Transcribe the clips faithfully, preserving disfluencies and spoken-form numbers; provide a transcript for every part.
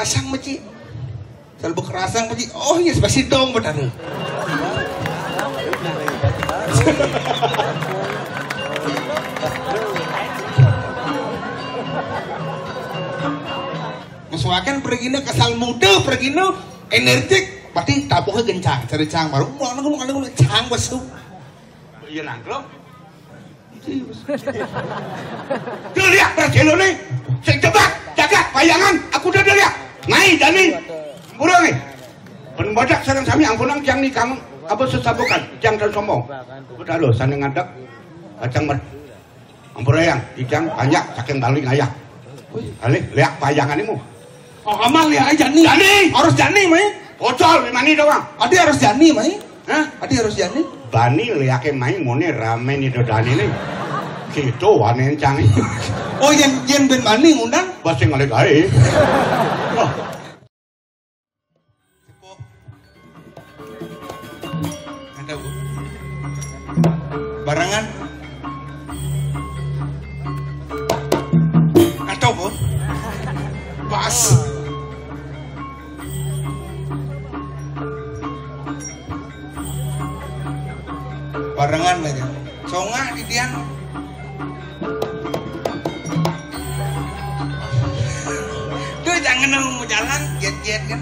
Asang meci. Sal bekerasang meci. Oh, iya, pasti dong, Betara. Mesuakan pergina kesal muda, pergina energik, pasti tabuhnya gencang, cari cang baru. Wah, nang, nang, nang, cang basu. Iya, nangkrong. Dilihat berjelo nih, sing jebak, jagat, bayangan, aku udah dilihat. Nai, Dani, burung nih. Pun bodak sareng sami ampunang jang nikang, apa sesabukan, jang dan sombong. Udah lo, sana ngadep, kacang mer. Ampura yang, ijang banyak, saking balik ngayah. Alih, lihat bayangan ini. Oh, amal ya, jani. Jani. Harus jani, mai. Ocol, mani doang. Adi harus jani, mai. Hah? Adi harus jani. Bani liake mai mone rame ni dodane ni. Gitu, wane encang. Oh, yen, yen ben mani ngundang? Pasti ngalik ae. Oh. Ada, Bu. Barengan. Atau, Bu? Pas. Barengan aja. Congak di tiang. Tuh, jangan nemu jalan, jet-jet kan.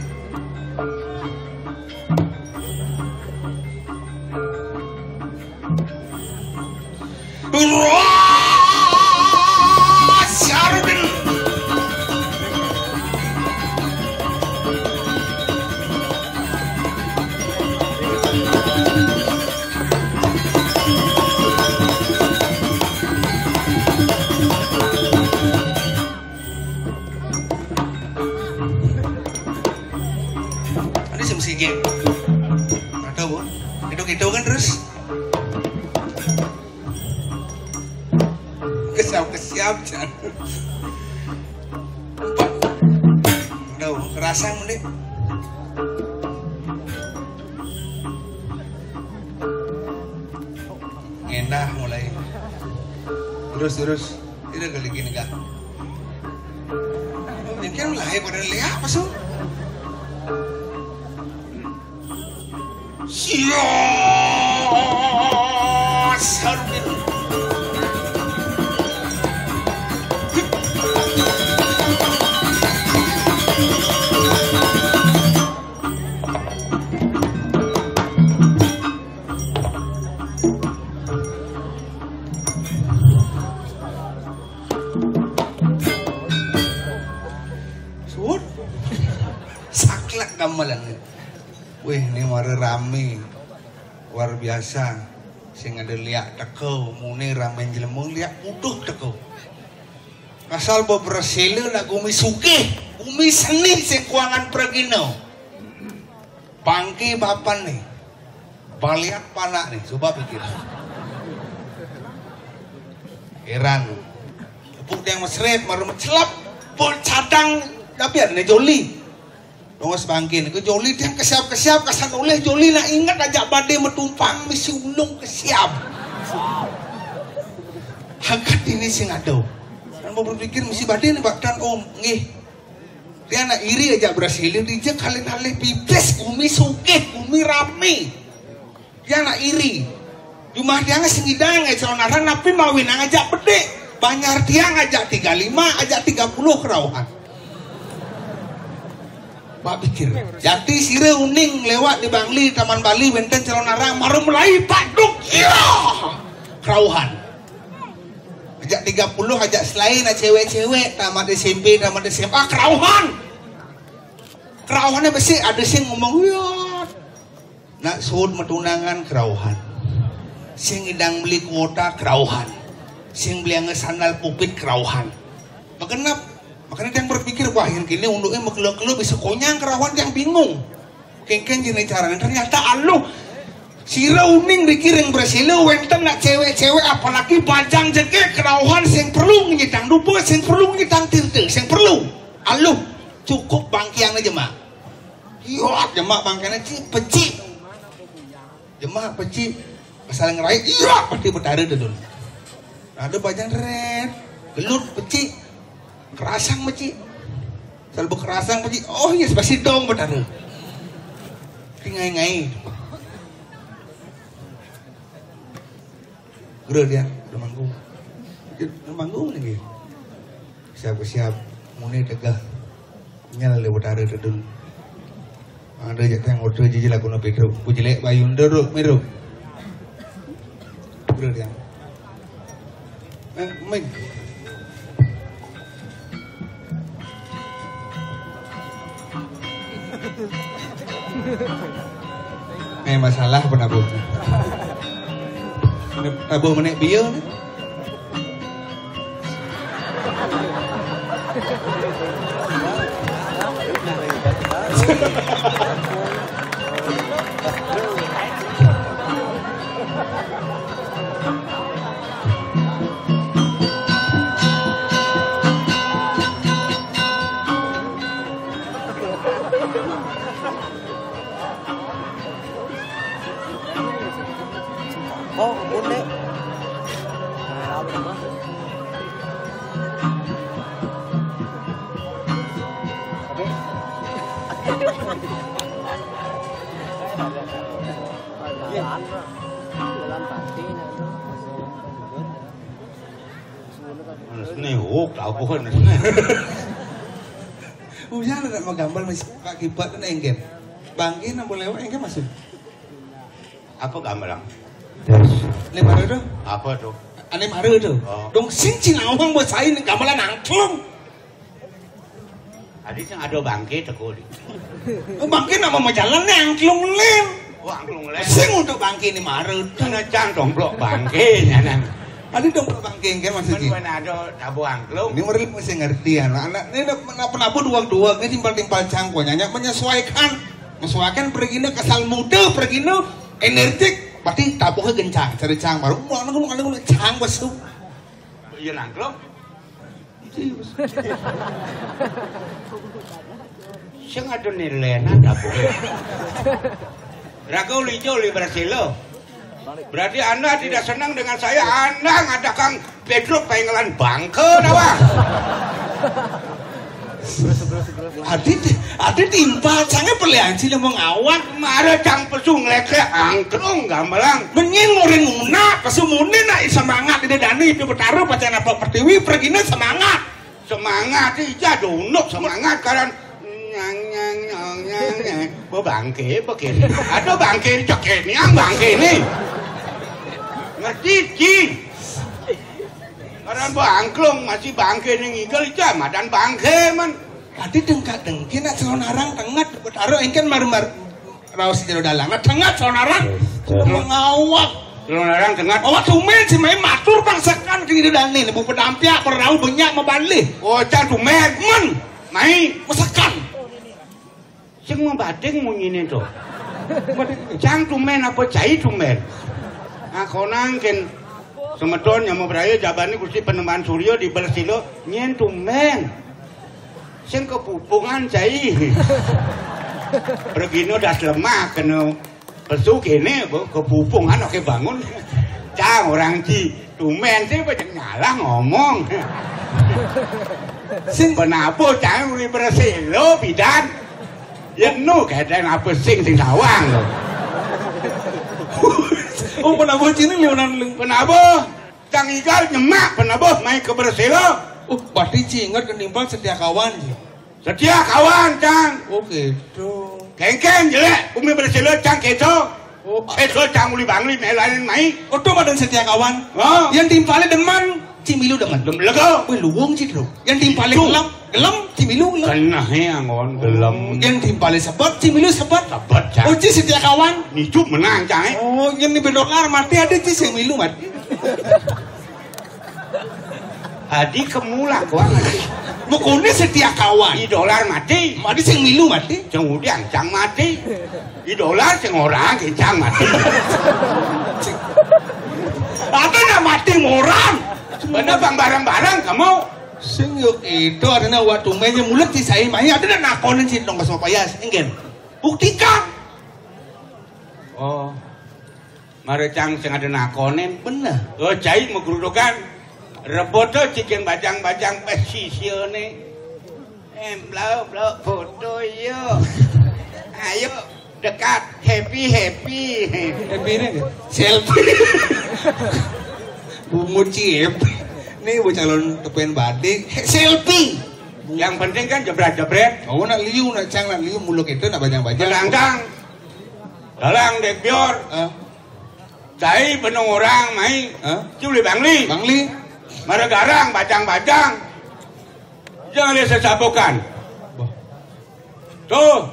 Ada jam segi. Ada, Bu. Itu-itu kan terus. Kesiap-kesiap, Jan. Empat. Udah, kerasa, Mende. Ngenah mulai. Terus, terus. Tidak kali gini, Kak. Ini kan lahir pada lihat, apa sih? Sias, harus. Suwun. Saklek gamelan. Wih, ini mara rame. Luar biasa. Sing ada liak teka, mune rame jelema liak butuh teka. Asal bebersela nak gumi sugih, gumi seni sing kuangan pragina. Bangke bapan nih. Baliak panak nih, coba pikir. Heran. Tepuk tiang mesret, maru mecelap, pun cadang, tapi ada nih joli. Dongos bangke nih, ke joli tiang kesiap-kesiap, kasan oleh joli nak ingat aja badai metumpang, misi ulung kesiap. Hakat ini sing ada. Dan mau berpikir misi badai nih, Pak, dan om, nggih. Dia anak iri aja berhasil, dia kali-kali pipis, gumi sugih, gumi rame. Dia anak iri. Jumah tiang sing idang, eh, calon arang, tapi mawin aja bedik. Banjar tiang aja tiga lima, aja tiga puluh kerauhan. Pak pikir, jati sira uning lewat di Bangli, Taman Bali, wenten calon arang, maru mulai paduk, iya, kerauhan. Ajak tiga puluh, ajak selain, ajak cewek-cewek, tamat S M P, tamat S M A, kerauhan. Kerauhannya besi, ada sing ngomong, iya. Nak suud metunangan, kerauhan. Sing idang beli kuota, kerauhan. Sing beli angge sandal pupit, kerauhan. Begenap. Makanya yang berpikir, wah, yang kini unduknya mekelo-kelo bisa konyang, kerauhan yang bingung. Kengkeng jenis caranya. Ternyata aluh. Sira uning dikiring bersila, wenten nak cewek-cewek, apalagi bajang jege, kerauhan sing perlu nyitang dupa, sing perlu nyitang tirta, sing perlu. Aluh, cukup bangkiang aja, Mak. Iya, jemak bangkiang aja, pecik. Jemak, pecik. Asal ngerai, iya, pasti betara dulu. Ada bajang red, gelut, pecik. Kerasang, pecik. Kalau bekerasang pasti, oh iya, pasti dong, Betara. Tingai-ngai. Gera dia, udah manggung. Udah manggung lagi. Siap-siap, muni tegah. Nyal le Betara tedun. Ada je tang order je lagu na Pedro. Ku jelek bayu ndo ro, mero. Gera dia. Eh, mik. Eh, masalah penabuh. Penabuh menek bieu ni. Oh, bunda. Jalan, jalan pasti, nah, itu. Sene, oh, tabuh sene. Ujang ada mau gambar masih Pak Kibat kan enggen. Bangke nang boleh enggen masuk. Apa gambaran? Ini baru tuh. Apa tuh? Ane baru tuh. Oh. Dong sing cina orang buat saya ini gambaran angklung. Adi sing ada bangke teko di. Oh, bangke nama majalan nih angklung lin. Oh, angklung lin. Sing untuk bangke ini marut. Karena cang domplok bangke nyanan. Adi domplok bangke kan maksudnya. Mana ada tabuh angklung. Ini mereka mesti ngerti ya. Anak ini penapa dua-dua ini timpal-timpal cang pokoknya menyesuaikan. Menyesuaikan pergi ini kesal muda pergi ini energetik. Berarti tabuhnya gencang, cari cang baru. Mau anak mau anak cang besuk. Iya nangklung. Sing ada nilainya tabuh. Raga uli jo uli berasilo. Berarti Anda tidak senang dengan saya, Anda ngadakan Pedro pengelan bangke dawa. Adi adi timpal sange pelian sih mau ngawat. Mara cang pesu nglekek angklung gamelang. Menyin nguring una pesu muni nak semangat ide dani itu betara pacan apa pertiwi pergina semangat. Semangat ija dunuk semangat karan nyang nyang nyang nyang nyang. Bo bangke begini. Ada bangke cek ini yang bangke ini. Ngerti ci. Karan bo angklung masih bangke ini ngigel ija madan bangke man. Tadi dengkat dengki nak salon arang tengat betara engken mar mar raos jero dalang. Nah tengat salon arang mengawak. Salon arang tengat. Awak tumen si main matur bangsekan kini dani bu pedampiak perau banyak mabalih. Oh cang tumen. Men mai mesekan. Sing mau bating munyine to. Cang tumen apa cai tumen? Nah, konang ken semeton yang mau beraya jabani Gusti Penemuan Surya di Bersilo nyen tumen. Sing kepupungan cai. Pergino das lemak kena pesu kene bu, kepupungan oke bangun. Cang orang ci tumen sih banyak ngalah ngomong. Sing penabuh cang uli Bersilo bidan. Ya nu keten apa sing sing sawang lo. Oh penabuh cini liunan lu. Penabuh cang igal nyemak penabuh mai ke Bersilo. Oh berarti ci ingat kenimbal setia kawan ci. Setia kawan cang. Oh gitu. Kengkeng jelek bumi Bersilo cang keto. Oh, eh so cang uli bangli melain mai. Oto madan setia kawan. Oh. Yang timpale deman, cimilu deman. Dem lego. Wih luwung ci lo. Yang timpale gelem, gelem, cimilu gelem. Kena he angon gelem. Yang timpale sebet, cimilu sebet. Sebet cang. Oh ci setia kawan. Nicup menang cang eh. Oh, yang ni bedolar mati ada ci sing milu mati. Adi kemulak wah. Mukune setia kawan. Di dolar mati. Mati sing milu mati. Cang udiang cang mati. Di dolar sing orang cang mati. Apa nak mati orang? Bener bang barang-barang kamu. Sing yuk itu ada nak waktu mainnya mulut di saya main ada nak nakonin si nong sama payas enggen. Buktikan. Oh. Mare cang sing ada nakonin. Bener. Oh, cai magrudukan. Rebut to cikin bajang-bajang pesisione. Em, blok, blok, foto yuk. Ayo, dekat, happy, happy. Happy ini nggak? Selfie. Bungut cip. Ini buat calon kepen badik. Selfie. Yang penting kan jebret-jebret. Oh, nak liu, nak cang, nak liu, muluk itu, nak bajang-bajang. Dalang, dalang, dek bior. Ah. Cai benung orang mai. Hah? Culi Bangli. Bangli. Mara garang, bajang-bajang. Jangan dia sesabukan. Wah. Tuh.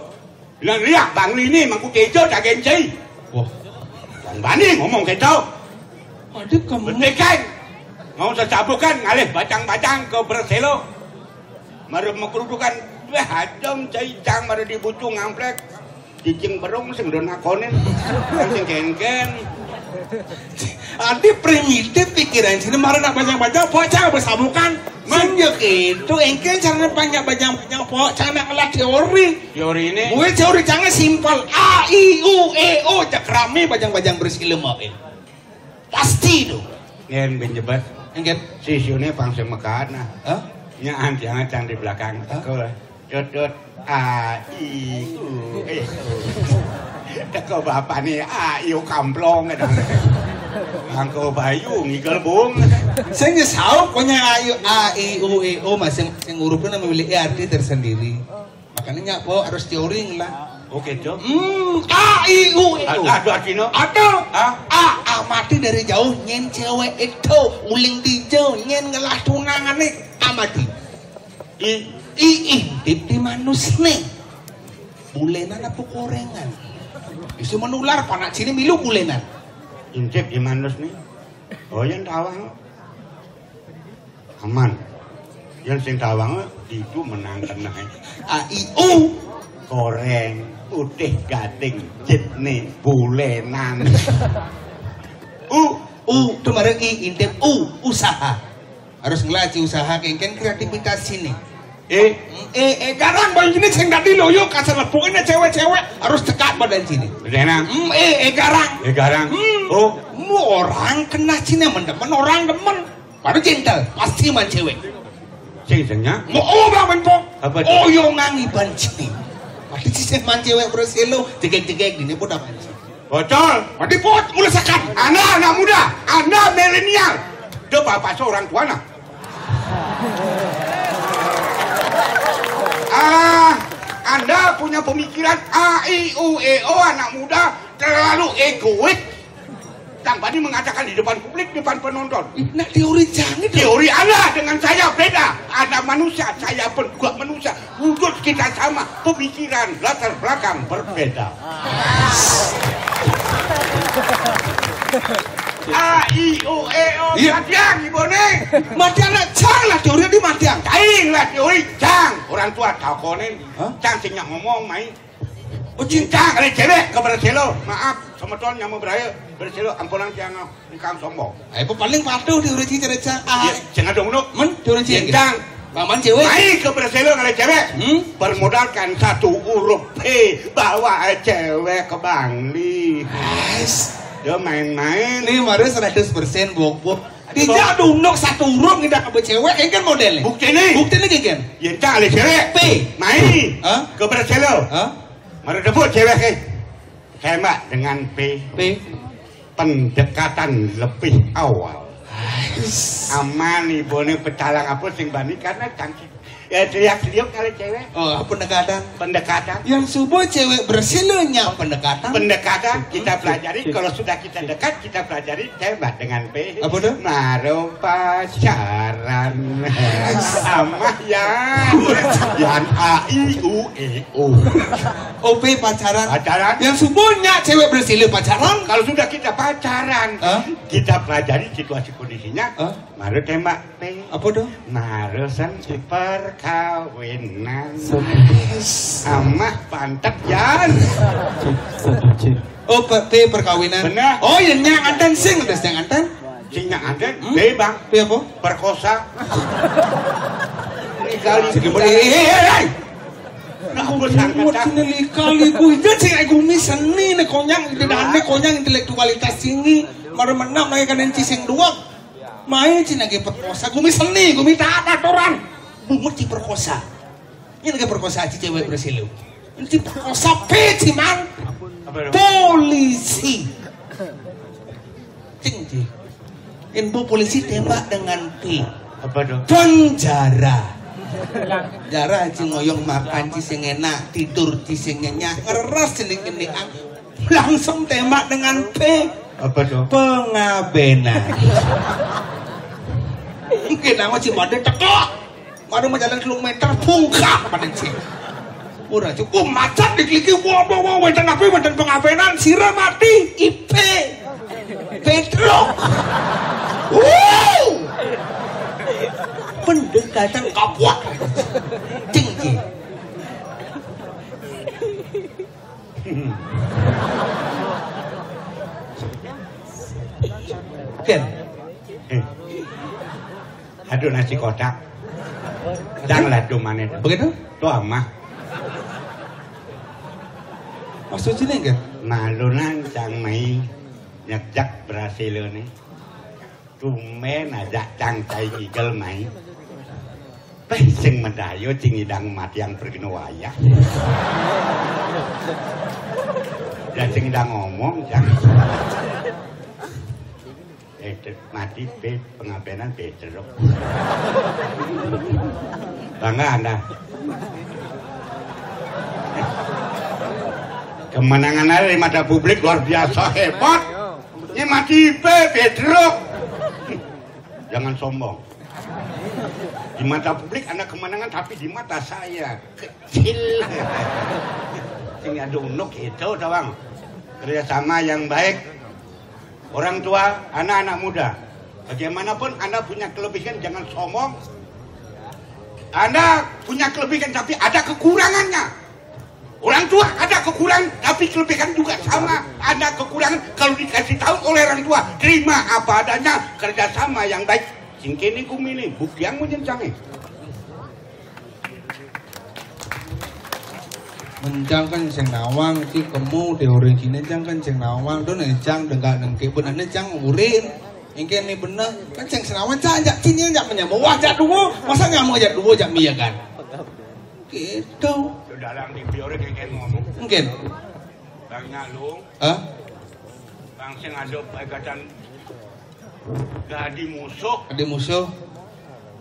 Bilang liak Bangli ini mangku kejo dagen cai. Wah. Bang Bani ngomong kejo. Adik kamu. Betekan. Mau sesabukan ngalih bajang-bajang ke Berselo. Mara mengkerudukan. Wah, ajam cai cang mara dibucu ngamplek. Cicing berung sing do nakonin. Kan sing kenken. Adi primitif pikiran sini, mara nak bajang-bajang, pocah besabukan. Man. Sing ya gitu, engke carane banyak bajang-bajang, pocah nak ngelah teori. Teori ini. Gue teori canggih simpel. A, I, U, E, O, cak rame bajang-bajang bersila main. Pasti tuh. Ngen bin jebet. Engke. Sisune pang sing mekat nah. Hah? Nyaan jangan cang di belakang. Hah? Teko lah. Dot, dot. A, I, U, E, O. Teko bapakne A, I, U kamplong, kadang. Angko Bayu ngigel bung. Sing nyesal punya ayu A, I, U, E, O masing-masing hurufnya memiliki arti tersendiri. Makanya nyak po harus teori lah. Oke, Cok. Hmm, A, I, U, E, O. Ada, ada artinya? Ada. Hah? A, amati dari jauh nyen cewek itu uling dijauh nyen ngelah tunangan nih amati. I, I, intip di manus nih. Bulenan apa korengan? Isu menular panak sini milu bulenan. Intip di manus nih. Oh, yang tawang. Aman. Yang sing tawang itu menang kena. A, I, U. Koreng, utih gading, jitne, bulenan. U. U, itu bareng I, intip U, usaha. Harus ngelaci usaha, kengken kreativitas sini. Eh, eh, eh, garang bang ini sing tadi loyo kasar lepukin cewek-cewek harus dekat badan sini. Bedenang. Hmm, eh, eh, garang. Eh, garang. Hmm. Oh. Mu orang kena sini demen, orang demen. Baru cinta, pasti man cewek. Sing sengnya. Mau oh bang menpo. Apa? Oh yo ngangi ban sini. Pasti sih man cewek berselo, jegek-jegek gini pun apa sih? Bocor. Mati pot, mula sekat. Anda anak muda, Anda milenial. Dia bapak seorang tua nah. Ah, Anda punya pemikiran A, I, U, E, O, anak muda, terlalu egois. Tang Bani mengatakan di depan publik, depan penonton. Nak teori jangan. Teori Anda dengan saya beda. Anda manusia, saya pun juga manusia. Wujud kita sama, pemikiran, latar belakang berbeda. A, I, U, E, O, iya. Matiang, Ibu nih. Matiang nak cang lah teori di matiang. Cang lah teori, cang. Orang tua takonin. Hah? Cang sing ngomong, mai. Oh, cinta kali cewek ke Berselo. Maaf, semeton nyama beraya. Berselo, ampunan tiang. Engkang sombong. Ayo, paling patuh di urut cerita. Ah, ya, jangan dong, Nuk. Men, di urut cerita. Entang. Paman cewek. Naik ke Berselo ngale cewek. Hmm? Bermodalkan satu huruf P, bawa cewek ke Bangli. Guys. Dia main-main. Ini baru seratus persen bok-bok. Tidak ada unduk satu huruf kita ke cewek, ini kan modelnya. Bukti nih. Bukti nih, kan? Ya, entang ngale cewek. P. Main. Hah? Ke Berselo. Hah? Mari debut cewek, eh. Tembak dengan P. P. Pendekatan lebih awal. Ais. Aman, Ibu nih pecalang apa sing bani karena cantik. Ya, teriak-teriak kali cewek. Oh, pendekatan. Pendekatan. Yang subuh cewek bersilunya pendekatan. Pendekatan kita pelajari. Kalau sudah kita dekat, kita pelajari tembak dengan P. Apa tuh? Maro pacaran. Amah ya. Yan A I U E O. O P pacaran. Pacaran. Yang subuhnya cewek bersilu pacaran. Kalau sudah kita pacaran, hah? Kita pelajari situasi kondisinya. Hah? Maro tembak P. Apa tuh? Maro sen perkawinan. Amah pantet Yan. Oh, P, P perkawinan. Benar. Oh, ya nyak nganten sing, udah nyak nganten. Sing nyak nganten, hmm? P, Bang. P apa? Perkosa. Ini kali. Sing kita, eh, eh, eh, eh. Nah, aku sangka cak. Ini kali ku, iya sing aku mi seni nih konyang, tidak aneh konyang intelektualitas tinggi. Mari menang naik kanan cising dua. Main cina ge perkosa, gumi seni, gumi taat aturan. Bungut diperkosa. Ini ke perkosa aja cewek Brazil lu. Ini perkosa P, Ciman. Apa dong? Polisi. Cing, Ci. Info polisi tembak dengan P. Apa dong? Penjara. Jara, Ci, ngoyong makan, Ci, sing enak, tidur, Ci, sing nyenyak, ngeres, jeling-jelingan. Langsung tembak dengan P. Apa dong? Pengabenan. Mungkin aku, Ci, pada teko. Mari mau jalan kilometer, bungkak pada, Ci. Ora cukup macet di kliki, wah, wah, wah, wenten apa, wenten pengabenan, sira mati, I P. Petruk. Wow. Pendekatan kapuak. Cing, Ci. Ken. Eh. Aduh, nasi kotak. Dang lah tuh mana? Begitu? Tuh amah. Maksudnya, Ken? Malunan cang mai nyejak berhasil nih. Tumben aja cang cai ngigel mai. Peh, sing medayo, cing idang mati yang pergi wayah. Ya, cing idang ngomong, cang. Eh, te-, mati, pe, pengabenan, pe, jeruk. Bangga Anda. Kemenangan Anda di mata publik luar biasa hebat. Ini mati, pe, pe, jeruk. Jangan sombong. Di mata publik Anda kemenangan, tapi di mata saya kecil. Sing ada unuk itu, tawang. Kerjasama yang baik. Orang tua, anak-anak muda. Bagaimanapun Anda punya kelebihan, jangan sombong. Anda punya kelebihan, tapi ada kekurangannya. Orang tua ada kekurangan, tapi kelebihan juga sama. Ada kekurangan, kalau dikasih tahu oleh orang tua, terima apa adanya, kerjasama yang baik. Sing kene kumine, bukti yang mau jencange. Mencang kan sing nawang, Ci, kemu teori kene cang kan sing nawang, don cang dengkak dengke, benane cang urin. Engke ni bener, kan sing sing nawang cang jak sini jak menyambung. Wah, jak dua, masa nyamu jak dua, jak mie kan? Gitu. Dalam di biore kayak ngomong. Mungkin. Bang Nyalung. Hah? Bang sing ada baikatan gadi musuh. Gadi musuh.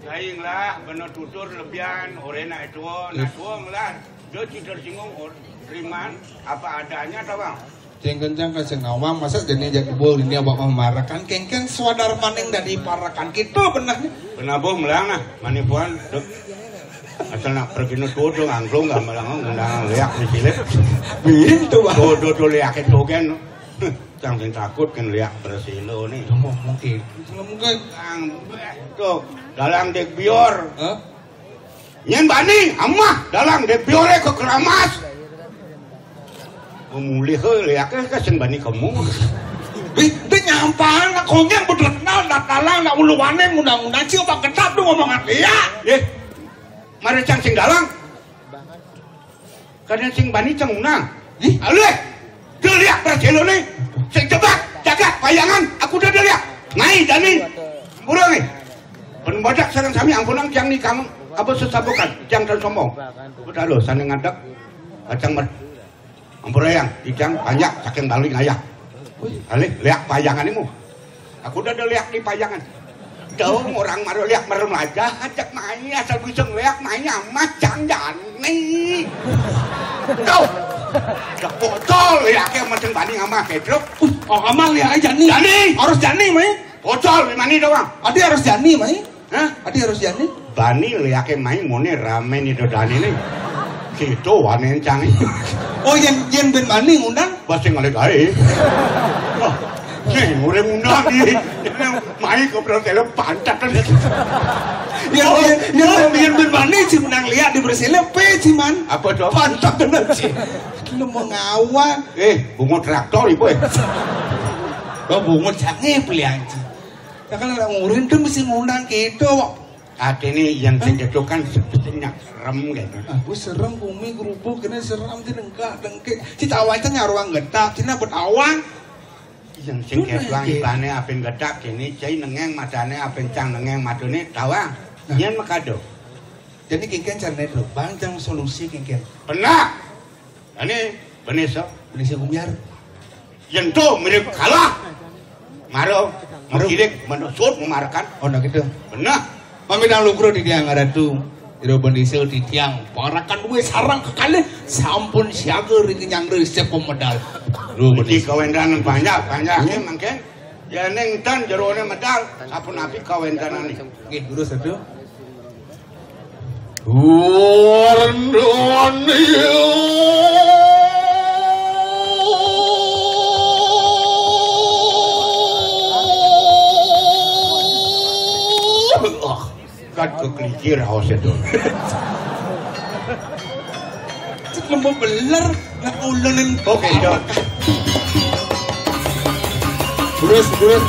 Kaing lah, bener tutur lebihan, ore nak tua, nak tua ngelah. Dia tidur singgung, or-, riman, apa adanya, tau, Bang? Sing kencang kan sing nawang, masa jani jak kebul ini abak memarakan, kengken swadar maning dari parakan. Kita bener. Bener, Bu, melang nah, manipuan. Asal nak pergi nu tuh, tuh, angklung, gak melang, ngundang liak di silit. Bintu, Bang. Tuh, tuh, tuh, liak itu kan. Cang sing takut kan liak bersilo nih. Ngomong gitu. Ngomong kan. Cang, beh, tuh, dalang dek bior. Hah? Nyen bani, amah, dalang dek biore ke keramas. Memulih, eh, liak, eh, ke sing bani kamu. Ih, dia nyampang, nak konyang betul kenal, nak dalang, nak ulu wane, ngundang-ngundang, cium bak ketap tuh ngomongan liak. Eh, mari cang sing dalang. Kadang sing bani cang unang. Ih, alih. Dia liak berhasil nih. Sing jebak, jagat, payangan, aku udah dia liak. Mai, jani. Burung nih. Pen bodak sareng sami ampunang tiang nih kamu. Apa sesabukan? Tiang dan sombong. Udah lo, sana ngadep. Kacang mer-, ampura yang, tiang banyak, saking balik ngayah. Alih, liak payangan ini mu. Aku udah ada liak di payangan. Dong, orang maru liak merem aja, ajak mai, asal bisa ngeliak mai amat, cang jani. Tuh. Dah bocol liaknya macam bani sama Pedro. Uh, oh, amal ya, jani. Jani. Harus jani, mai. Bocol, di mana doang? Adi harus jani, mai. Hah? Adi harus jani. Bani liaknya mai, mone rame nih dodani nih. Gitu, wanen cang. Oh, yang, yang ben bani ngundang? Pasti ngalik aja. Wah, nih, udah ngundang nih. Mai ke berang tele pantat kan. Yang, yang, yang, yang ben bani sih menang liak di Brazil, pe, Ciman. Apa tuh? Pantat bener, Ci. Lu mau ngawang. Eh, bungut traktor, ibu, eh. Kau bungut jange pilihan, Ci. Ya kan, orang ngurin tuh mesti ngundang gitu. Ati ini yang sing gitu kan sepertinya serem gitu. Aku serem, bumi gerubuk, kena serem, di dengkak, dengke. Cita wacan nyaruang getap, cina bet awang. Yang sing gitu, ibane apin getap, kini cai nengeng matane, apin cang nengeng matane, tawang. Nah. Yen mekado. Jani kénkén carané to, bang jang solusi kénkén. Bener. Jani, bener, so. Bener si Gumiar. Yén to mirip kalah. Mara, mara. Mengkirik, menusut, memarekan. Oh, nah gitu. Bener. Pamit lugra titiang Ratu. Ira bendisa titiang. Parakan duwe sareng kekalih. Sampun siaga ring nyangre sepemedal. Lu bendisa. Kawéntenan banyak, banyak, hmm, mangkén. Yén tan jeroné medal, sapunapi kawéntenané? Nggih, durus, Ratu. Warnanya. Kan keklikir raos itu. Cek lembut beler, nak ulenin. Oke, siap. Terus, terus.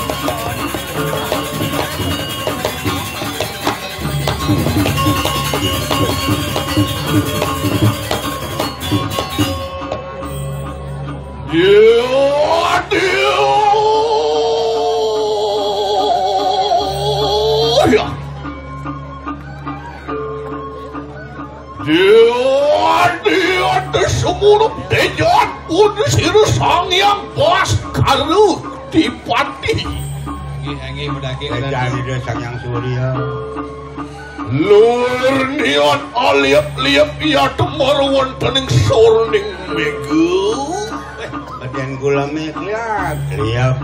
Dia, dia. Ya. Dia, dia, semurup dejat pun sira Sang Hyang Baskara Dipati. Inggih, inggih, mudaging. Dejat Ida Sang Hyang Surya. Lur niat aliap-liap ya temar wontening sorning mega. Eh, badan kula mé kliap, kliap.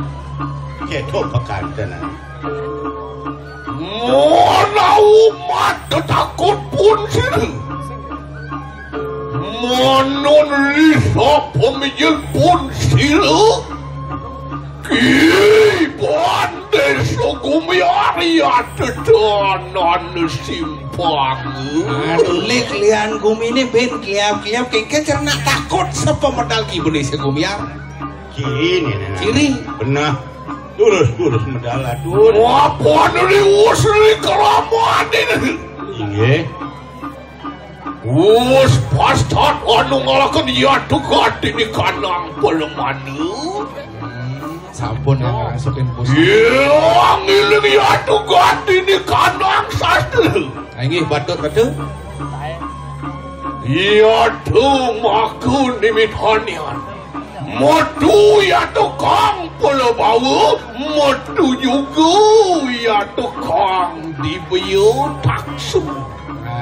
Kéto pekanten. Menawi mata takut pun sira. Monon lisa pemijil pun sira. Ki Bande Sugumi Arya Dedanan Simpang. Aduh, lik lian gumine ben kliap-kliap, kénkén cerna takut sapa medal Ki Bande Sugumi Arya. Ciri nih, Nenek. Ciri. Bener. Durus, durus medal, aduh. Apa nih usri keramat ini? Inggih. Wus pastat anu ngalaken Yatu Gatini Kanang Palemana. Hmm, sampun ya, ngarasepin pus. Iya, ngiling Yatu Gatini Kanang Sastra. Inggih, batur, Ratu. Yatu maku nimitanian. Metu ya tukang pelebawa, metu juga ya tukang dibiu taksu.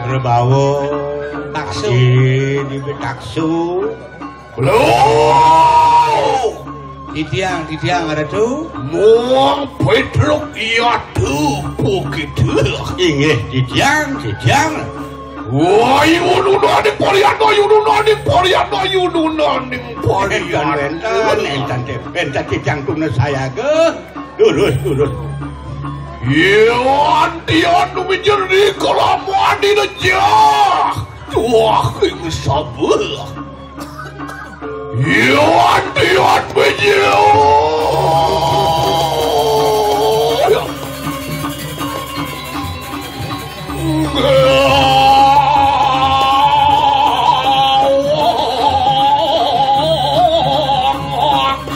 Pelebawa, taksu. Di, dibiu taksu. Lo! Titiang, titiang, Ratu. Muang Petruk ya tu bukit. Inggih, titiang, titiang. Wah, yununani Pariana, yununani Pariana, yununani Pariana. Enten, enten, enten, enten titiang tuna sayaga. Lurus, lurus. Yan, yan, numinjer di kalaman di lejah. Tuah ing sabeh. Yan, yan, minjer.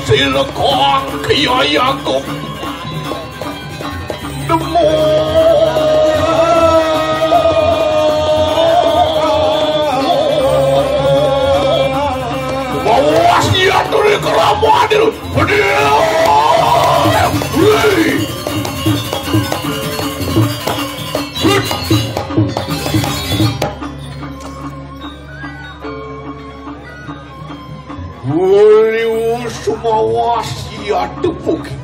Silekong kiyayaku. Nemu. Bawa siap tuli keramat itu. Pedih. Wih. Uliu sumawa siatu bukit.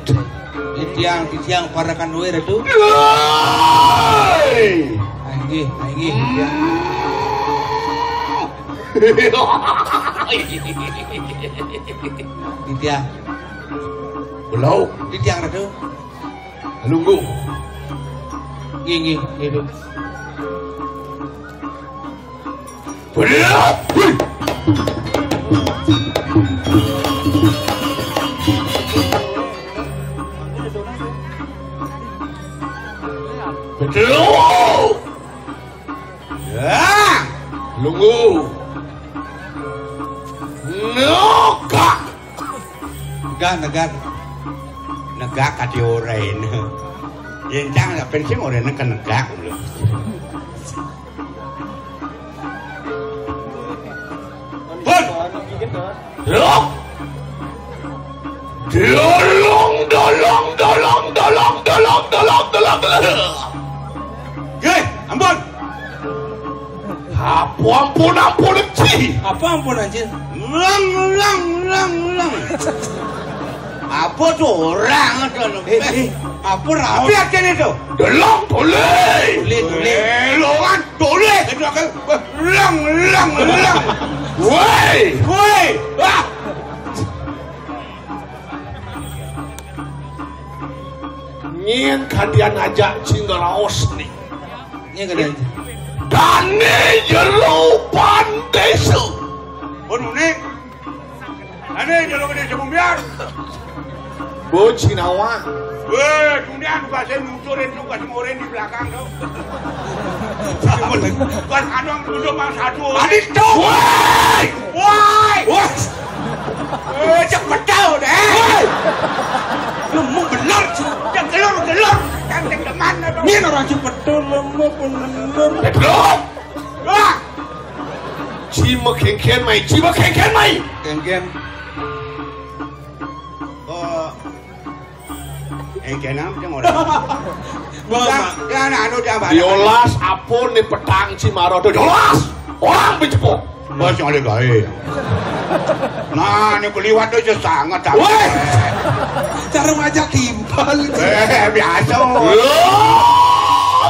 Titiang, titiang, parakan duwe, Ratu. Hei! Inggih, inggih, titiang. Titiang. Belum. Titiang, Ratu. Lungguh. Nggih, nggih, nggih, Ratu. Betul. Ya, lungguh. Negak. Negak, negak. Negak ati ora enak. Yen cang lak pensi ora enak negak lho. Loh. Dolong, dolong, dolong, dolong, dolong, dolong, dolong, dolong. Nggih, ampun. Apa ampun, ampun, Ci? Apa ampun, Ci? Lang, lang, lang, lang. Apa tuh orang tuh? Eh, eh, apa raos? Apa artinya itu? Delong, toleh. Toleh, toleh. Delongan, toleh. Itu akan lang, lang, lang. Woi. Woi. Ah. Nyén kadian aja cing raos nih. Nyén kadian aja. Dané jero pandésa. Pun unik. Dané jero gedé sebumbiar. Bo Cinawa. Wéh, kemudian bahasa muncurin tuh, kasih ngorin di belakang tuh. Pas kadang duduk mang satu. Adit tuh. Woi. Woi. Woi. Eh, cek betul deh. Woi. Lemu bener, cek gelur-gelur. Yang deg-degan, aduh. Ini orang cek betul, lemu bener. Betul. Wah. Cima kéngkén mai, cima kéngkén mai. Kéngkén. Oh. Engkén apa sing ora? Bang, ya, nah, anu, dia, Bang. Diolas apa nih petang Cimarodo? Diolas. Orang pencepok. Bos yang ada gawe. Nah, ini beliwat aja sangat, tapi. Woi. Cara ngajak timpal. Eh, biasa. Loh.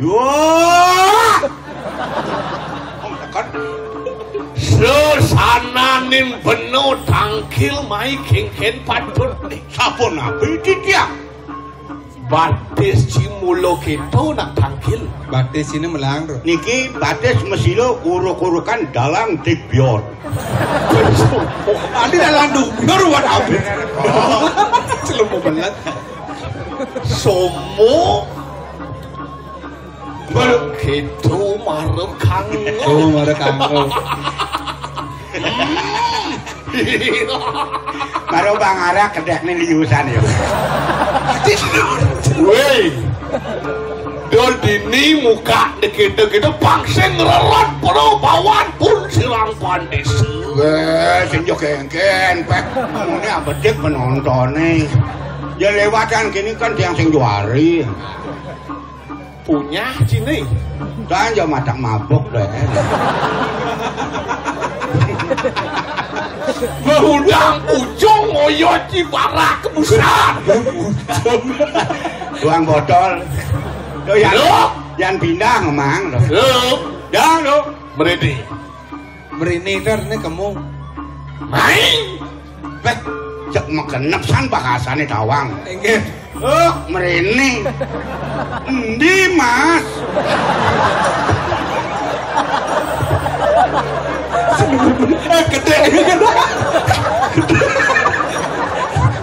Wah. Sesananing beno tangkil mai kéngkén patut nih. Sapunapi titiang? Batis cimula kéto nak tangkil. Batis ini melang, Bro. Niki batis mesila uruk-urukan dalang digbior. Adi dalang digbior wan abis. Celemu belet. Somo Bal kéto mara kanggo. Oh, mara kanggo. Mara bangara kedék né liusan ya. Wéi. Dol dini muka dikita-kita pang sing rerot pro bawan pun sirang pandésa. Wéh, sing yo kéngkén, Pak. Ngene abedik penontoné. Ya lewatan gini kan tiang sing juari. Punyah ciné. Kan ya madak mabuk deh. Ngundang ujung ngoyo cibarak busan. Tuang botol. Tuh, yan, Lho? Yan pindah, Mang. Lho? Dah, lho. Mrene. Mrene itu artinya kamu. Mai. Beh, cek megenep san bahasane tawang. Inggih. Oh, mrene. Endi, Mas? Eh, gede.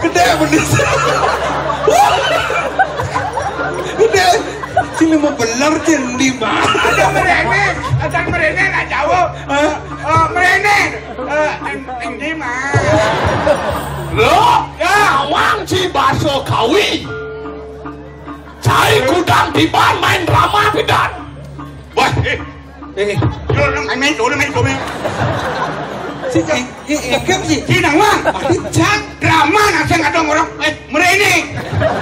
Gede bener. Gede. Sini mau beler, Cin, di mana? Ada merene, ada merene nak jauh. Hah? Oh, merene. Eh, en-, endi, Mas? Lho, ya, wang ci baso kawi. Cai kudang tiban main drama pidan. Wah, eh. Eh, eh. Yo, nang main, main, main, main. Si, eh, eh, eh, kan si. Si nang, Mang. Adi cang. Drama nang sing ada orang, eh, merene.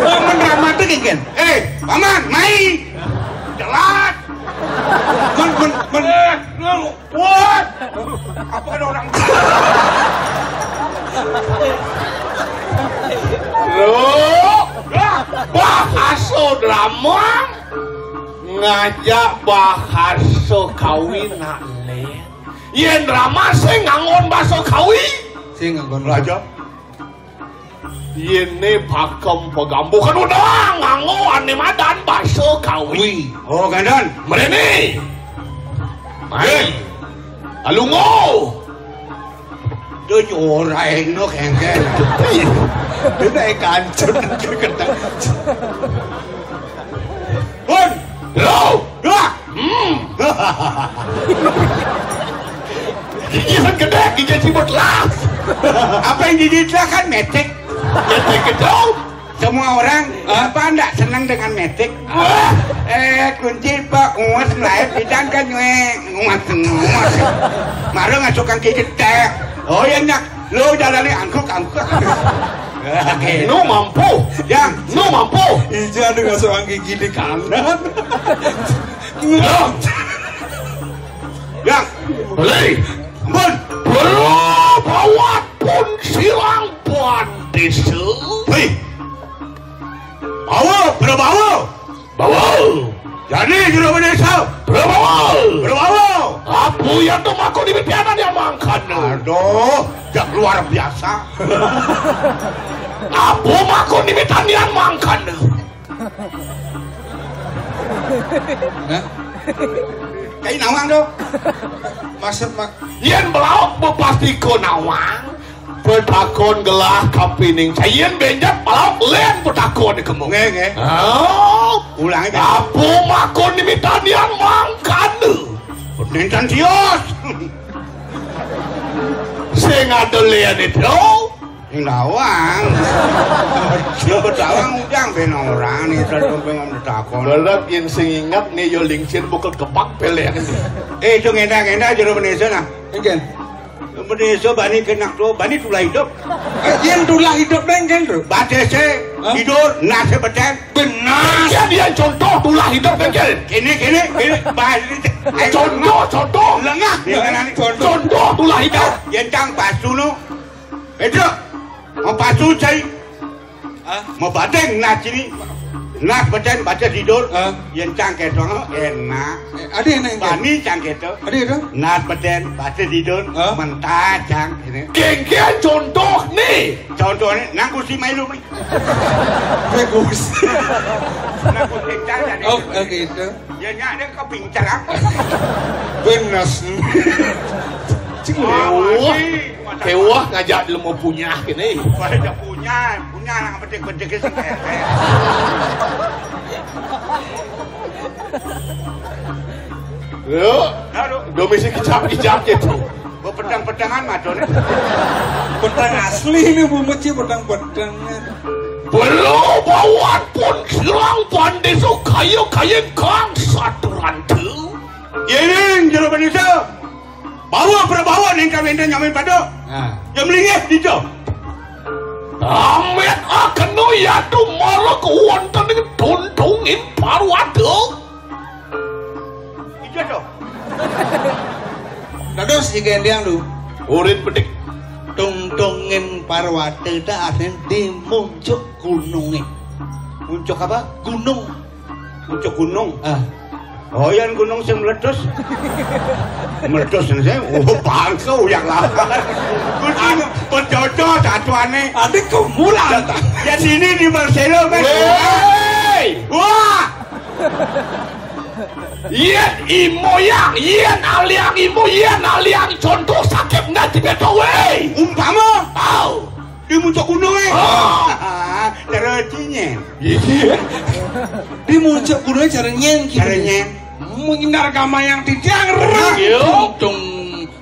Oh, mendrama tuh, kan? Eh, Paman, mai. Jelas. Men, men, men. Eh, lu. Wah! Apa ada orang? Lho, bahasa drama ngajak bahasa kawi nak, Lén. Yén drama sing nganggon bahasa kawi. Sing nganggon. Raja. Yéné pakem pagambuh kan udah nganggo ané madan basa kawi. Oh, gandan. Mrene. Mai. Alungo. Tuh ora enak engkel. Dia naik kancun. Pun. Lho. Wah. Hmm. Gigi kan gede, gigi cibut lah. Apa yang gigi lah kan metik? Metik gedong. Semua orang apa ndak senang dengan metik? Eh, kunci pak uas melahir bidang kan nyuek, uas uas. Marah nggak suka gigi teh. Oh ya nyak, lo jalani angkuk angkuk. Oke. Nu mampu. Ya, nu mampu. Ija dengan seorang gigi di kanan. Ya. Beli. Ampun. Beli bawat pun silang pandesa. Hei. Bawa, berbawa. Bawa. Jadi juru desa. Berbawa. Berbawa. Apa yang tu mako di pianan yang mangkana? Aduh, jak luar biasa. Apa mako di pianan yang mangkana? Hah? Kayak nawang tu. Maksud mak. Yen belauk bepasti ko nawang. Petakon gelah kapining. Yen benjat belauk len petakon kemu. Nge nge. Oh. Ulang aja. Apa makon di pianan yang mangkana? Nintan tios. Sing ada len itu. Sing dawang. Sing dawang ujang ben orang ni terus pengen takon. Berat yang sing ingat ni yo lingsir bukan kepak pelek. Eh, itu ngenda-ngenda jero Indonesia nah. Engken. Indonesia bani kenak tu, bani tulah hidup. Eh, yang tulah hidup engken tu. Batese tidur nasi beten. Benar. Dia contoh tulah hidup engken. Kini kini kini bani. Contoh contoh. Lengah. Contoh tulah hidup. Yang tang pasu no. Pedro. Mau pasu cai. Hah? Mau badeng nah sini. Nah beten baca tidur. Hah? Yang tang ketong enak. Eh, ada yang nengken. Bani cang keto. Ada itu. Nah beten baca tidur. Hah? Mentah cang ini. Kengken contoh ni. Contoh ni nang kursi mailu ni. Bagus. Nang kursi cang jadi. Oh, gitu. Ya nyak dia kepincar ah. Benas. Cing lewah. Lewah ngajak lu mau punya kini. Pada punya, punya anak bedik-bedik sih. Yo, aduh, domisi kicap-kicap gitu. Pedang-pedangan madone. Pedang asli ini Bu Meci, pedang-pedangan. Belo bawat pun silang pandesa kaya-kaya kang saturan tu. Yening jero pandesa. Bawa prabawa ning kawenten nyamin pada. Nah. Ya melinggih dija. Amit akenu yatu mara kewonten ing tuntungin parwada. Ija to. Dados jika endiang lu. Urit pedik. Tungtungin parwada ta asin di muncuk gununge. Muncuk apa? Gunung. Pucuk gunung. Ah. Oh, yang gunung sing meletus. Meletus sing, oh, bangsa yang lah. Kucing pejojo satuane. Ade kemulan. Ya sini di Marcelo kan. Woi. Wah. Yen imo yang, yen aliang imo, yen aliang contoh sakit ndak dibeto woi. Umpama. Au. Di muncuk gunung eh. Ah. Cara cinyen. Iya. Di muncuk gunung cara nyen gitu. Cara nyen. Menginar gamayang titiang rang. Iya. Tung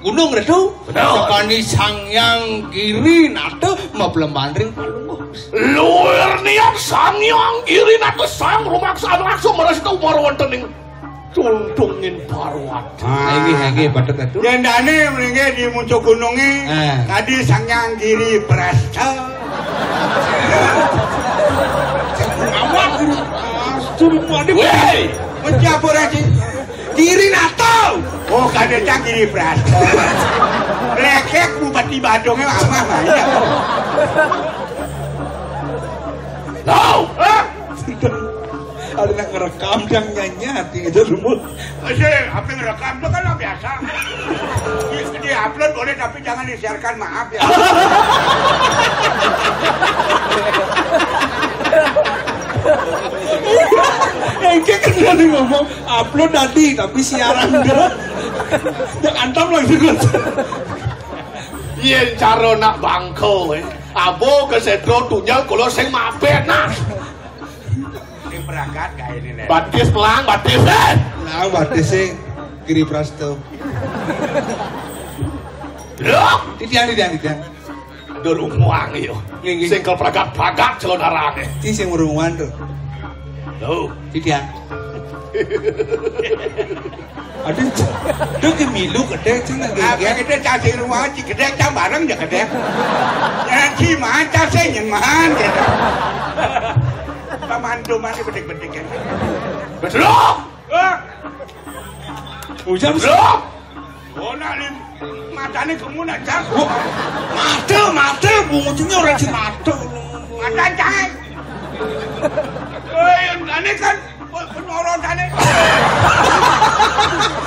gunung redu. Benar. Sekali sangyang kiri nata maplemban ring palungguh. Luwir niat sangyang kiri nata sang rumaksa raksa marasita umara wonten ing Tuntungin parwat. Ah. Inggih, inggih, patut atuh. Yendane mriki di muncuk gununge. Eh. Tadi Sangyang Giri Prasta. Awak guru. Astagfirullahaladzim. Weh. Mencampur aja. Giri Nato. Oh, kadang Giri Prasta. Lekek Bupati Badungnya apa banyak. Tahu? Hah? Ada nak ngerekam yang nyanyi hati aja dulu. Masih, apa yang rekam itu kan biasa. Di, di upload boleh tapi jangan disiarkan, maaf ya. Engke kan tadi ngomong upload tadi tapi siaran dia. Yang antam langsung. Yen cara nak bangko, eh. Abo ke setro tunyal kula sing mabet nah. Sing berangkat kae ini, Nek. Batis pelang, batis, eh. Nah, batis sing Giri Prasto. Loh, titiang, titiang, titiang. Durung muang ya. Nggih, nggih. Sing kepragat-pragat celana range. Iki sing urung muang to. Lho. Iki dia. Aduh, aduh, ki milu gedhe sing nggih. Apa gedhe cah sing rumahan, ci gedhe cah bareng ya gedhe. Ya, ci man, cah sing nyen man, gitu. Pamandu mana bedik-bedik, ya. Betul. Hah? Ujar. Lho. Oh, nak lim-, matane gemun aja. Oh, mate, mate, bungutnya ora si mate. Mata cai. Eh, yang tadi kan, oh, penyorotane.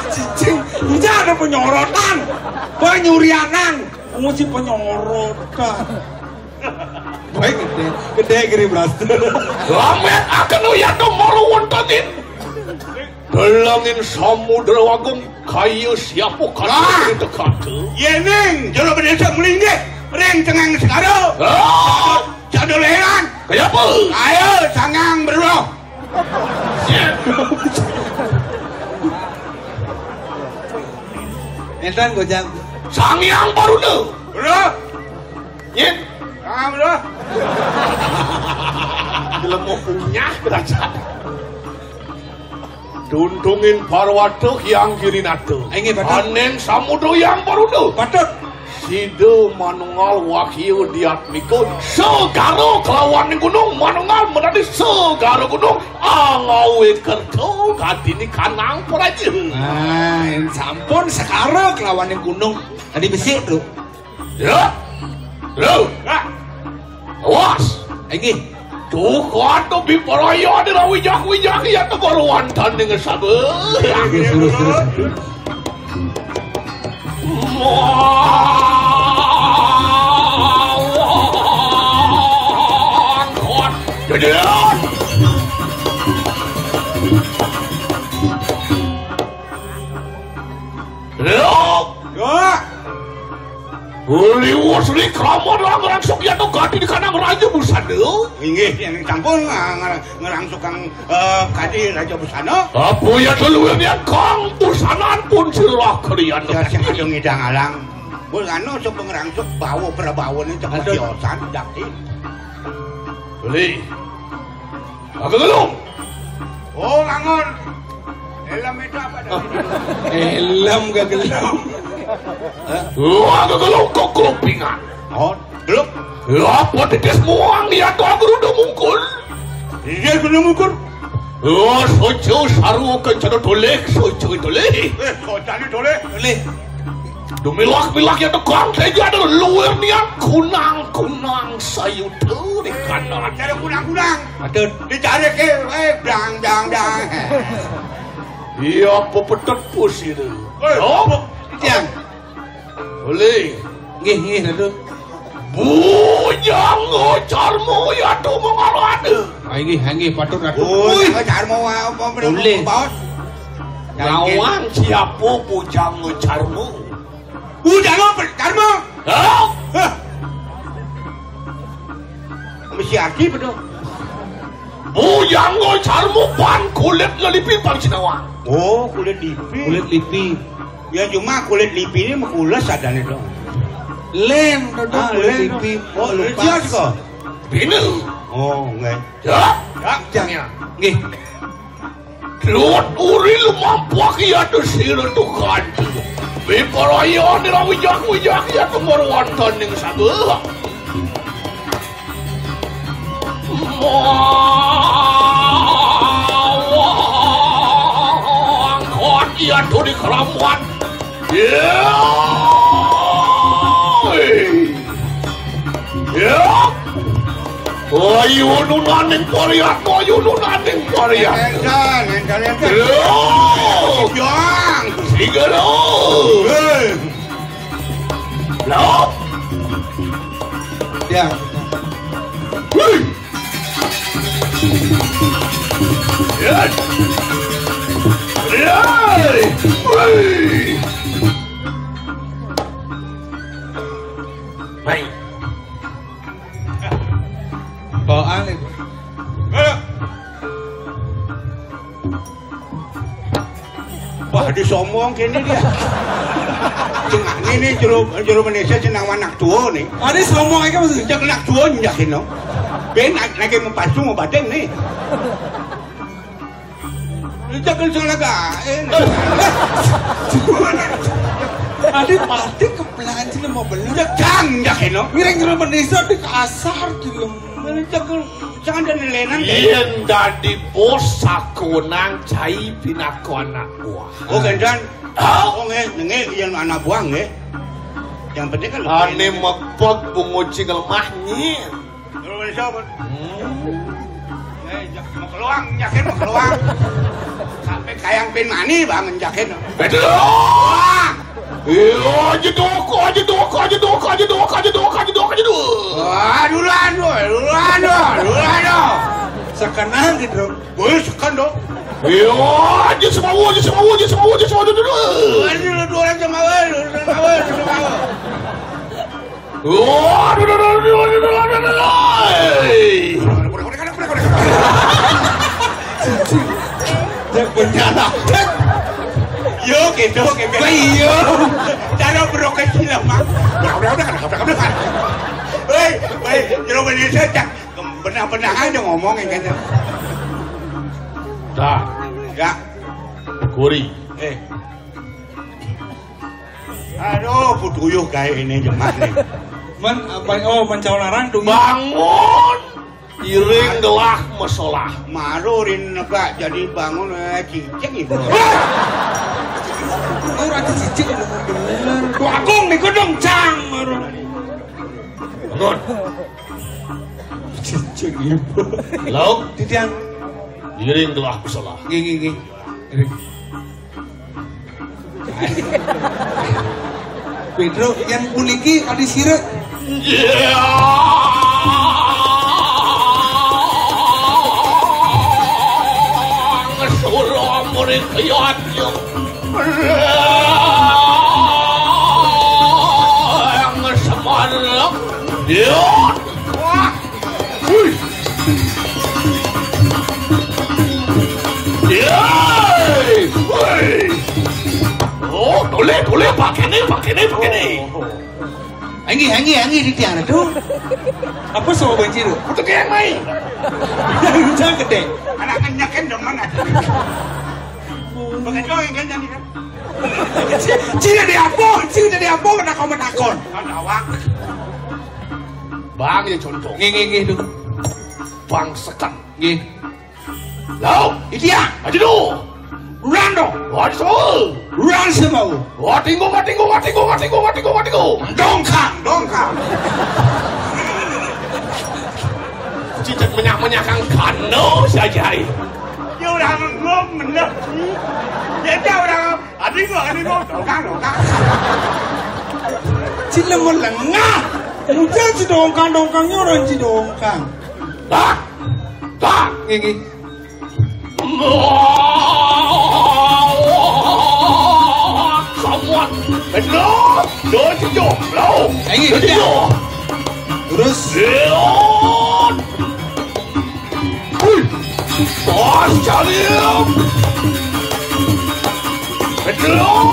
Cicing, ujar ada penyorotan. Penyurianan. Nguci penyorotan. Baik, gedhe, gedhe kiri blas. Lamet akan uyat mara wonten ing delenging Samudra Agung, kaya siapa kata. Wah. Kita kata. Yening jero bendesa mlinggih ring tengah segara. Ah. Jadul heran. Kaya apa? Ayo, sangang berulah. Entan gojang. Sang Hyang Baruna. Berulah. Nyin. Ah, berulah. Lemu kunyah kerajaan. Dundungin Parwata Hyang Girinata. Inggih, patut. Aning Samudra Hyang Baruna. Patut. Sida manunggal wahya diatmika, segara kelawaning gunung manunggal menadi segara gunung, angawe kerta kadini kanang praja. Nah, yen sampun segara kelawaning gunung. Tadi besik, Bro. Ya. Lho. Nah. Awas. Inggih. Duh, kuat to biparaya dina wijak-wijak ya to guru wonten ing sabeh. Inggih, terus, terus. Wah, kuat. Jadian. Lho. Ya. Liwat Sri Krama lan ngrangsuk yata kadini kanang raja busana. Inggih, yen sampun nga-, nga-, ngrangsukang, eh, kadi raja busana. Apa ya keluarnya kang busanan pun sirah kalian. Ya, sing aja ngidang alang. Pun anu sapa ngrangsuk bawa prabawane cepet. Aduh. Diosan, dakti. Beli. Aku gelung. Oh, ngangon. Helm itu apa tadi? Helm gak gelem. Wah, aku gelung kok kelupingan. Oh, gelung. Lha apa titis muang ya to aku udah mungkul. Iya, udah mungkul. Wah, sojo saru kencana doleh, sojo doleh. Eh, sojane doleh. Doleh. Dumilah-milah ya to kang teja ada luwir niat kunang-kunang sayuda di kanan. Ada kunang-kunang. Aduh. Dicarike wae blang blang blang. Iya, apa petet pus itu? Eh, oh, apa? Tiang. Boleh. Nggih, nggih, Ratu. Bujang Carmu ya to mengalane. Ah, inggih, inggih, patut, Ratu. Oh, Wih. Jangan Carmu apa bener Boleh. Baos. Lawan siapa Bujang Carmu? Bujang apa Carmu? Hah? Hah. Mesti arti betul. Bujang Carmu pan kulit lelipi pang Cinawa. Oh, kulit lipi. Kulit lipi. Ya cuma kulit lipi ini mekules adanya dong. Len, Ratu, ah, kulit len. Lipi. Oh, lupa. Bina. Oh, enggak. Ya. Ya, jangan. Nggih. Lut uri lumampah ya tu sira tu kanthi. Biparaya nira wijak-wijak ya tu marwantaning sabeh. Mawang kuat ya tu di keramuan. Ya. Ya. Ayo nunaning pariat, ayo nunaning pariat. Encan, encan, encan. Lo. Jang. Sigala. Hei. Lo. Ya. Hei. Ya. Ya. Hei. Baik. Bawaan itu. Wah, disombong kene dia. Sing ini jero, jero Indonesia sing nang anak tua nih. Ade ngomong aja maksudnya. Cek anak tua nyakin no. Ben lagi mau pasu mau badan nih. Lu jangan salah gae. Ade pasti kepelan sih mau bener. Cek kang nyakin no. Mireng jero Indonesia di kasar gitu. Lu jangan, jangan ada nilainan. Yen dadi bos sakonang cai pinaka anak buah. Oh, gandan. Oh, nge, nge, yang anak buang, nge. Yang penting kan ane mepek bungo cing lemah nyi. Kalau ada siapa? Hmm. Eh, jak, mau keluang, yakin mau keluang. Sampai kayang pin mani bangun yakin. Betul. Wah. Iya, jedok, jedok, jedok, jedok, jedok, jedok, jedok. Wah, duluan, duluan, duluan, duluan. Sekenang gitu. Boleh sekan dong. Iya, aja semawa, aja semawa, aja semawa, aja semawa, aja semawa. Aduh, dua orang semawa, dua orang semawa, dua orang semawa. Wah, aduh, aduh, aduh, aduh, aduh, aduh, aduh, aduh. Dia punya anak. Yo, gitu, gitu. Iya. Cara berokat sila, Mak. Udah, udah, udah, udah, udah, udah. Hei, hei, jero Indonesia, Cak. Benah-benah aja ngomongin kayaknya. Dah. Ya. Kuri. Eh. Aduh, putuyuh kayak ini jemak nih. Men, apa, oh, mencau larang tuh. Bangun. Iring gelah mesolah. Marurin nebak jadi bangun, eh, cicing ibu. Oh, rada cicing bener. Tuh agung nih gedung cang. Bangun. Cicing ibu. Lauk. Titiang. Iring gelah mesolah. Nggih, nggih, nggih. Iring. Pedro, yang puniki adi sira. Ngesula murid kiyat yo. Ngesemalek. Yo. Wah. Hui. Yeay. Hui. Oh, toleh, toleh, pakene, pakene, pakene. Anggi, anggi, anggi di tiang tu. Apa sama banci tu? Kutu kaya mai. Hujan gede. Anak nyaken demen aja. Pakai doang kan jadi kan. Cina di apa? Cina di apa? Nak kau menakon. Kan awak. Bang ya contoh. Nggih, nggih, nggih, Duk. Bang sekan. Nggih. Lau, itia, aja du. Rando, wadi semua. Ran semua. Watinggo, watinggo, watinggo, watinggo, watinggo, watinggo. Dongkang, dongkang. Cicak menyak-menyak kang kano saja. Ya orang ngom bener. Ya dia orang Adi gua, adi gua, dongkang, dongkang. Cina melengah. Udah si dongkang, dongkangnya orang si dongkang. Dah, dah, gigi. Kamuan, benar, dua tujuh, lo, lagi, tiga. Terus. Leon. Hui! Bos Jalim! Betul!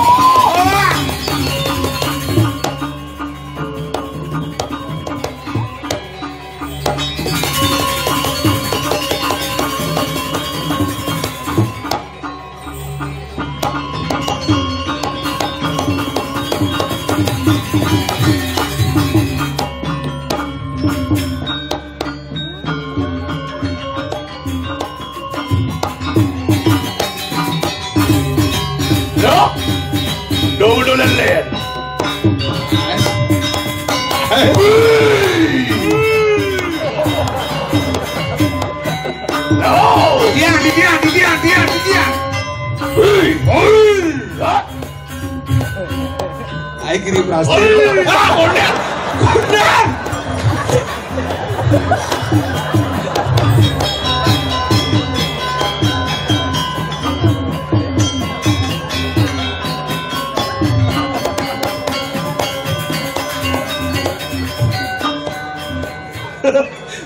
Dok, dulu lelen. Hei. Diam, diam, diam, diam, diam. Hei, hei. Ayo kirim plastik. Ah, udah. Udah.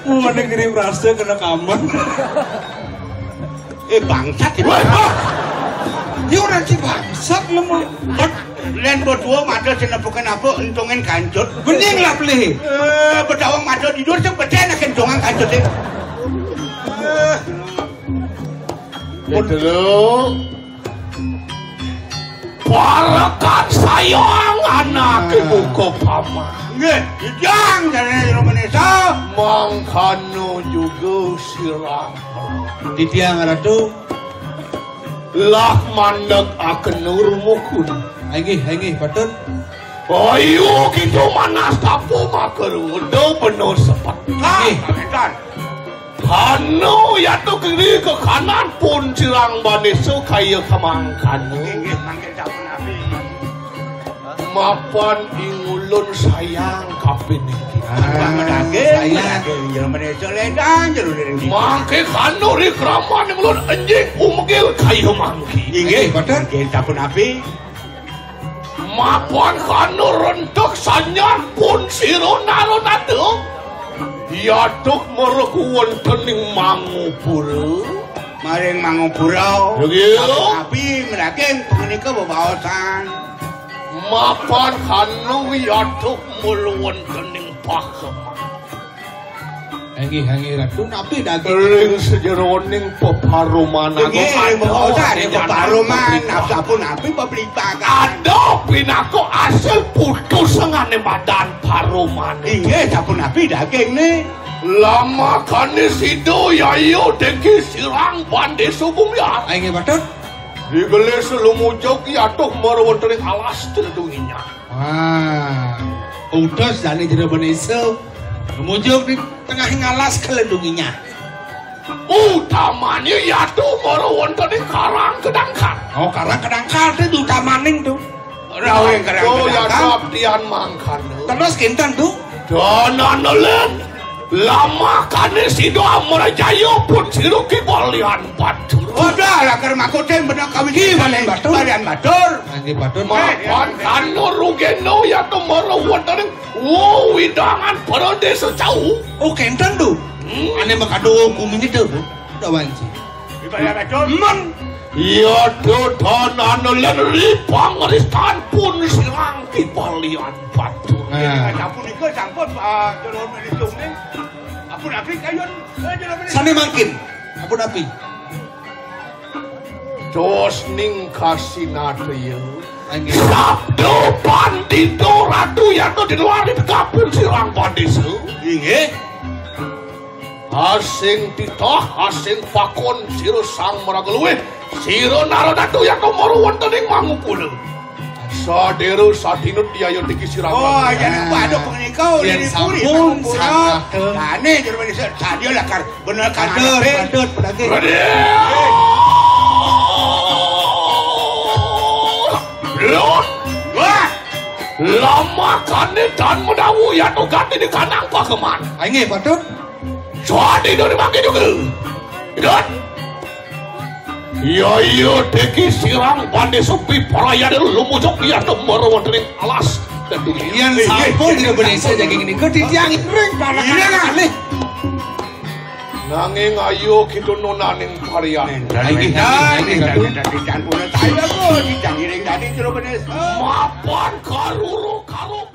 Mau mana kirim rasa kena kaman. Eh, bangsat itu. Wah, wah. Dia orang si bangsat lu mau. Lén betuwa mata sing nepukin apa entungin kancut. Bening lah pelih. Eh, bedawang mata tidur sing bedén akan dongan kancut. Eh. Betul. Parekan sayang anak ibu ke paman. Nggih, jang jane Jero Menesa. Mangkana juga sirang. Titiang Ratu. Lah mandeg akenur mukun. Inggih, inggih, patut. Ayo kita manas tapo makaruda bener sepet. Inggih. Kanu yatu kiri ke kanan pun sirang banesu kaya kemangkanu. Inggih, mangke sampun abi. Mapan ingulun sayang kapining kita. Ah, medake, sayang. Medake, Jero Menesa ledang, Jero Menesa. Mangke kanu ri kraman ingulun enjing umegil kaya mangki. Inggih, betul. Mangke sampun abi. Mapan kanu rentek sanyar pun sira nara nada. Yaduk merek wontening mangupura. Maring mangupura. Nggih. Sampun abi merake pangenika bebaosan. Mapan kanu yaduk mul wontening pakeman. Inggih, inggih, Ratu, napi daging? Ring sajeroning peparuman. Inggih, agung ring ada peparuman, ring peparuman, peparuman. Nafsu pun napi peplibakan. Ada pinaka asil putusengane badan paruman. Inggih, sampun napi daging ne? Lamakane sida yaya dengki sirang bande subung ya. Inggih, patut. Digelis lumujug yatuh mara wonten ing alas telung inyang. Wah, utus dane Jero Benesa. Mujug di tengah ngalas kelendunginya. Utamane yatu mara wonten ing Karang Kedangkal. Oh, Karang Kedangkal itu utamaning tuh. Rawing Karang Kedangkal. Yatu abdian mangkana. Terus kinten tuh. Dananelen. Lamakane sida amrajaya pun siruki balian batur. Wadah, lakar makutin bener kawin balian batur. Balian batur. Nggih, batur. Mapan kanu rugeno ya tumara wonten ing wewidangan para desa cau. Oh, kenten, Tu. Hmm. Ane makado gumine, Tu. Udah wanci. Balian batur. Men. Iya, dodonan lan ri pangristan pun sirang di balian batur. Nah. Sapunika sampun, Pak, Jero Menesa. Ampun abi kayun, eh, Jero Menesa. Sane mangkin. Ampun abi. Dos ning kasinatya. Inggih. Sabda pandita ratu yata diluari kapun sirang pandesa. Inggih. Asing titah, asing pakon sira sang maraga luwih. Sira nara datu yata mara wonten ing mangupula. Sadera sadinut yaya tiki sirang. Oh, yen padha punika yen ulin puri sampun mangupula. Sakate. Dane Jero Menesa sadya lakar bener kan. Kadut, kadut, pedaging. Lon. Wah. Lamakane dan menawu yata gati di kanang pageman. Inggih, patut. Sadi dari mangke juga. Idun. Iya, iya, deki sirang bande sepi parayane lumujug liyan temara wonten ing alas. Yen sampun Jero Benesa jaging nika titiang ring parekan kalih. Nanging ayo kita nonaning parayane. Inggih, inggih, inggih, Ratu. Titiang pun saya kok titiang iring tadi Jero Benesa. Mapan karuru karo